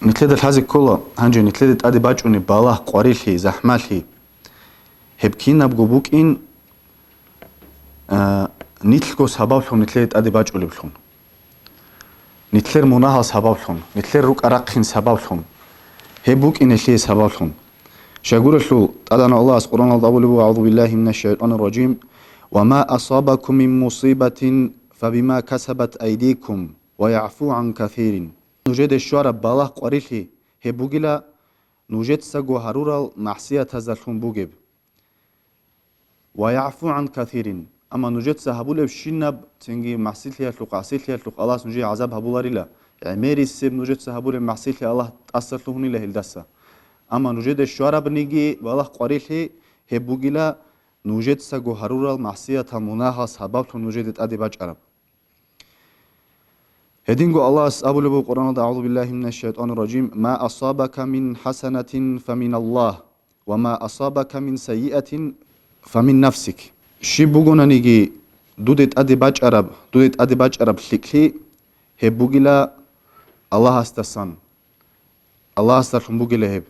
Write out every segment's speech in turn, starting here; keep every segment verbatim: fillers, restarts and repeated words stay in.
Нилъеда лъазе ккола, гьанже нилъеда тӀаде бачӀунеб балагь, къварилъи, захӀмалъи, гьеб кинабго букӀин, а, нилъго сабаблъун нилъеда тӀаде бачӀулеблъун. Нилъер мунагьал сабаблъун, нилъер рукӀа-рахъин сабаблъун, гьеб букӀин гьелъие сабаблъун. Щайгурелъул, ТӀадегӀанав Аллагьас Къуръаналда абулеб буго: «أعوذ بالله من الشيطان الرجيم. وما أصابكم من مصيبة فبما كسبت أيديكم ويعفو عن كثير». Нужеде щвараб балагь, къварилъи гьеб бугила нужецаго гьарурал магӀсиятаздалъун бугеб. «ويعفو عن كثير». Амма нужеца гьабулебщинаб, цинги магӀсилъиялъухъ, гӀасилъиялъухъ Аллагьас нужее гӀазаб гьабуларила, гӀемерисеб нужеца гьабулеб магӀсилъи Аллагь тӀаса лъугьунила гьелдаса. Амма нужеде щварабниги балагь, къварилъи гьеб бугила нужецаго гьарурал магӀсиятал, мунагьал сабаблъун нужеде тӀаде бачӀараб. Гьединго Аллагьас абулеб буго Къуръаналда: «أعوذ بالله من الشيطان الرجيم. ما أصابك من حسنة فمن الله وما أصابك من سيئة فمن نفسك». Щиб бугонаниги дуде тӀаде бачӀараб, дуде тӀаде бачӀараб лъикӀлъи гьеб бугила Аллагьасдасан. Аллагьасдалъун бугила гьеб.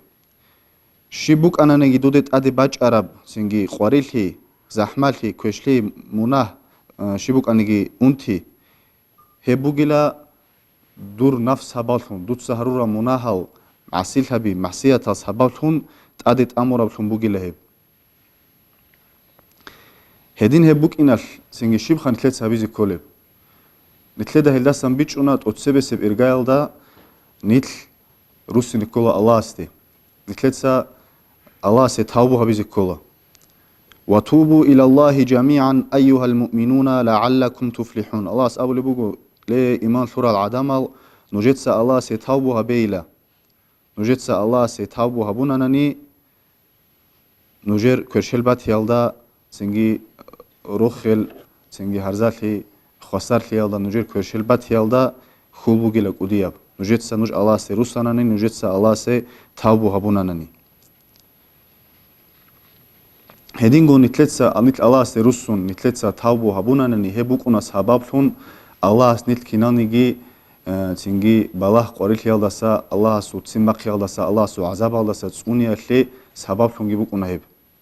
Щиб букӀананиги дуде тӀаде бачӀараб, цинги къварилъи, захӀмалъи, квешлъи, мунагь, а, щиб букӀаниги унти, гьеб бугила дур нафс сабаблъун, дуца гьарурал мунагьал, гӀасилъаби, магӀсиятал сабаблъун тӀаде тӀамураблъун бугила гьеб. Гьедин гьеб букӀиналъ цинги щибха нилъеца гьабизе кколеб? Нилъеда гьелдасан бичӀчӀуна тӀоцебесеб иргаялда нилъ руссине ккола Аллагьасде. Нилъеца Аллагьасе тавбу гьабизе ккола. «وتوبوا إلى الله جميعا أيها المؤمنون لعلكم تفلحون». Аллагьас абулеб буго: «Ле, иман лъурал гӀадамал, нужеца Аллагьасе тавбу гьабейила». Нужеца Аллагьасе тавбу гьабунанани, нужер кверщел батиялда, цинги рохел, цинги гьарзалъи, хвасарлъиялда нужер кверщел батиялда хьул бугила кӀудияб. Нужеца нуж Аллагьасе руссанани, нужеца Аллагьасе тавбу гьабунанани. Гьединго нилъеца, нилъ Аллагьасде руссун, нилъеца тавбу гьабунанани, гьеб букӀуна сабаблъун Аллагьас нилъ киналниги, э, цинги балагь, къварилъиялдаса, Аллагьасул ццин бахъиялдаса, Аллагьасул гӀазабалдаса цӀуниялъе сабаблъунги букӀуна гьеб.